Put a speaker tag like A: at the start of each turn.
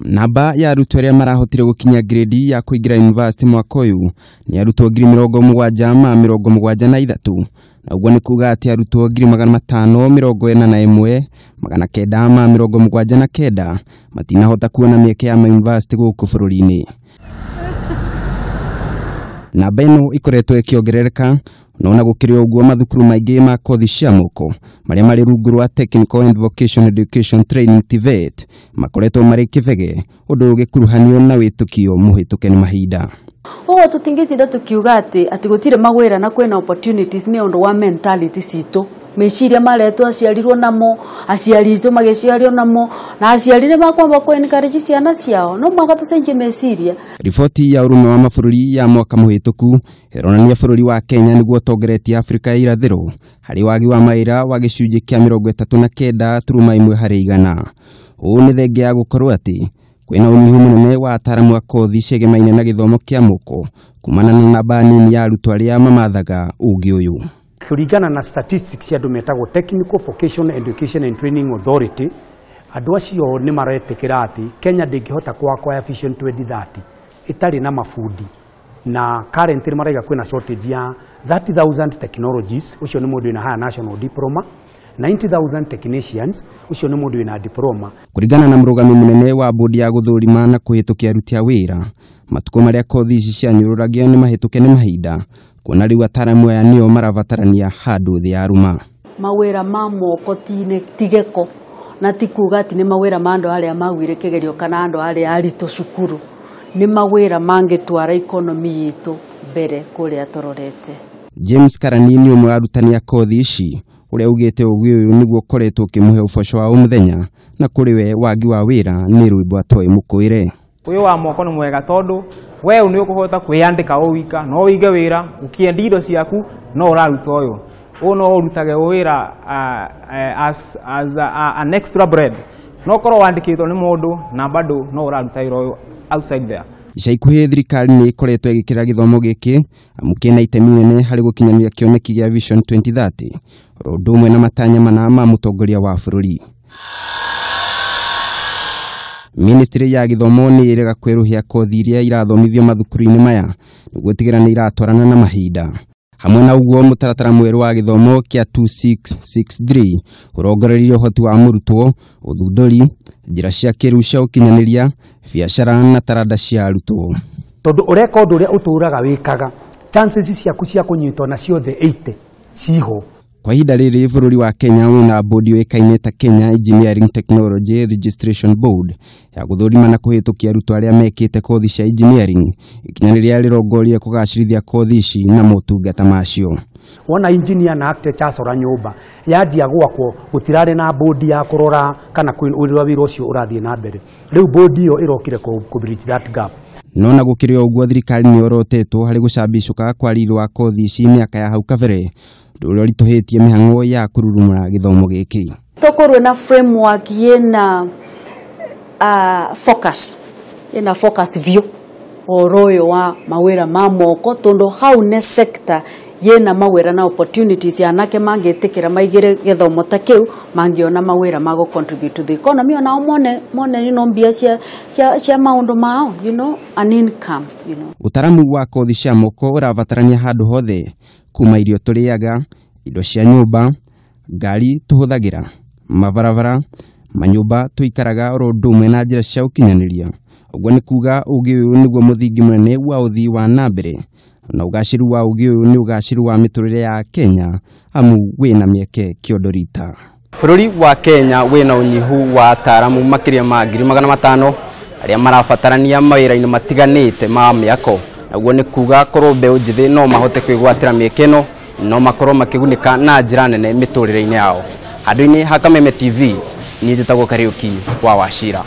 A: Namba ya arutwo arĩa marahotire gũkinya grade ya kũingĩra university mwaka ũyũ nĩ arutwo 7,073, na ũguo nĩ kuga atĩ arutwo 541,979 matinahota kuona mĩeke ya mayunivasĩtĩ gũkũ bũrũri-inĩ. Namba ĩno ĩkoretwo ĩkĩongerereka no ona gũkĩrĩ ũguo mathukuru maingĩ ma kothi cia moko marĩa marĩ rungu rwa Technical and Vocational Education Training TVET makoretwo marĩ kĩbege, ũndũ ũgĩkuruhanio na wĩtũkio mũhĩtũke nĩ mahinda.
B: Ũguo tũtingĩtinda tũkiuga atĩ gũtirĩ mawĩra na kwĩna opportunities nĩ ũndũ wa mentality citũ, meciria marĩa twaciarirwo namo, aciari aitũ magĩciario namo, na aciari nĩ makwamba kũ encourage ciana ciao, no mũhaka tũcenjie meciria.
A: Riboti ya ũrũmwe wa mabũrũri ya mwaka mũhĩtũku ĩronania bũrũri wa Kenya nĩguo ũtongoretie Afrika ya irathĩro harĩ wagi wa mawĩra wa gĩcunjĩ kĩa 39.1 harĩ igana. Ũũ nĩ thengia ya gũkorwo atĩ kwĩna ũnyihu mũnene wa ataaramu a kothi ciegemaine na gĩthomo kĩa moko kumana na namba nini ya arutwo arĩa mamathaga ũgĩ ũyũ.
C: Kũringana na statistics cia andũ metagwo Technical Vocational Education and Training Authority, andũ acio nĩ maretĩkĩra atĩ Kenya ndĩngĩhota kwakwa Vision 2030 ĩtarĩ na mabundi, na currently maraiga kwĩna shortage ya 30,000 technologies, ũcio nĩ mũndũ wĩna higher national diploma, 90,000 technicians, ũcio nĩ mũndũ wĩna diploma.
A: Kũringana na mũrũgami mũnene wa bodi ya gũthũrima na kũhĩtũkia aruti a wĩra, matukũ marĩa kothi ici cianyũrũragio nĩ mahĩtũke nĩ mahinda, kuona rĩu ataaramu aya nĩo marabatarania handũ thĩ ya rũma.
B: Mawĩra ma moko ti gĩko, na ti kuga atĩ nĩ mawĩra ma andũ arĩa maugire kĩgerio kana andũ arĩa aritũ cukuru, nĩ mawĩra mangĩtwara economy itũ mbere kũrĩa tũrorete.
A: James Karani nĩ ũmwe wa arutani a kothi ici ũrĩa ugĩte ũgĩ ũyũ nĩguo ũkoretwo ũkĩmũhe ũboco wa o mũthenya, na kũrĩ we wagi wa wĩra nĩ rwĩmbo atoĩ mũkũĩre.
D: Ũyũ wa moko nĩ mwega tondũ we nĩ ũkũhota kwĩyandĩka o wika, no ũige wĩra ũkĩendia indo ciaku, no ũraruta ũyũ. Ũyũ no ũrutage wĩra as an extra bread, no korwo wandĩkĩtwo nĩ mũndũ na bado no ũraruta wĩra ũyũ outside there.
A: Ica ikuhĩ thirikari nĩ ĩkoretwo ĩgĩkĩra gĩthomo gĩkĩ amu kĩna itemi inene harĩ gũkinyanĩria kĩoneki gĩa Vision 2030, oro ũndũ ũmwe na matanya mana ma mũtongoria wa bũrũri. Ministry ya gĩthomo nĩ ĩrega kwerũhia kothi iria irathomithio mathukuru-inĩ maya nĩguo gũtigĩrĩra nĩ iratwarana na mahinda. Hamwe na ũguo mũtaratara mwerũ wa gĩthomo kĩa 2663 ũrongoreirie ũhoti wa mũrutwo, ũthundũri, njĩra cia kĩrĩu cia ũkinyanĩria, biacara na taranda cia arutwo.
C: Tondũ ũreka ũndũ ũrĩa ũtũraga wĩkaga, chances ciaku cia kũnyitwo na ciothe 80 ciho.
A: Kwa ihinda rĩrĩ bũrũri wa Kenya wĩna bodi yũĩkaine ta Kenya Engineering Technology Registration Board ya gũthũrima na kũhĩtũkia arutwo arĩa mekĩte kothi cia engineering, ikinya rĩrĩa rĩrongoreirie kũgacĩrithia kothi ici na motungata macio.
C: Wona engineer na architect acora nyũmba yanjia gwakwo gũtirarĩ na bodi ya kũrora kana ũrĩa wĩra ũcio ũrathiĩ na mbere, rĩu bodi ĩyo ĩrokire kũ bridge that gap.
A: No na gũkĩrĩ o ũguo thirikari nĩ yorotetwo harĩ gũcambicũka kwa riri wa kothi ici mĩaka ya hau kabere, ũndũ ũrĩa ũritũhĩtie mĩhang'o ya kũrurumũra gĩthomo gĩkĩ.
B: Tũkorwo na framework yĩna focus, yĩna focus view ũhoro ũyũ wa mawĩra ma moko, tondũ hau nĩ sector yĩna mawĩra na opportunities anake mangĩtĩkĩra maigĩre gĩthomo ta kĩu, mangĩona mawĩra ma gũ contribute to the economy, onao mone you know, mbia cia maũndũ mao, you know, an income, you know.
A: Ũtaramu wa kothi cia moko ũrabatarania handũ hothe, kuma irio tũrĩaga, indo cia nyũmba, ngari tũhũthagĩra, mabarabara, manyũmba tũikaraga oro ũndũ ũmwe na njĩra cia ũkinyanĩria. Ũguo nĩ kuga ũgĩ ũyũ nĩguo mũthingi mũnene wa ũthii wa na mbere, na ũgacĩru wa ũgĩ ũyũ nĩ ũgacĩru wa mĩtũrĩre ya Kenya amu wĩna mĩeke kĩondo rita. Bũrũri wa Kenya wĩna ũnyihu wa ataaramu makĩria ma 500,000 arĩa marabatarania mawĩra-inĩ matiganĩte ma mĩako. Naguo nĩ kuga korwo mbeũ njĩthĩ no mahote kwĩgwatĩra mĩeke ĩno, no makorwo makĩgunĩka na njĩra nene mĩtũrĩre-inĩ yao. Handũ-inĩ ha Kameme TV, niĩ njĩtagwo Kariũki wa Wachira.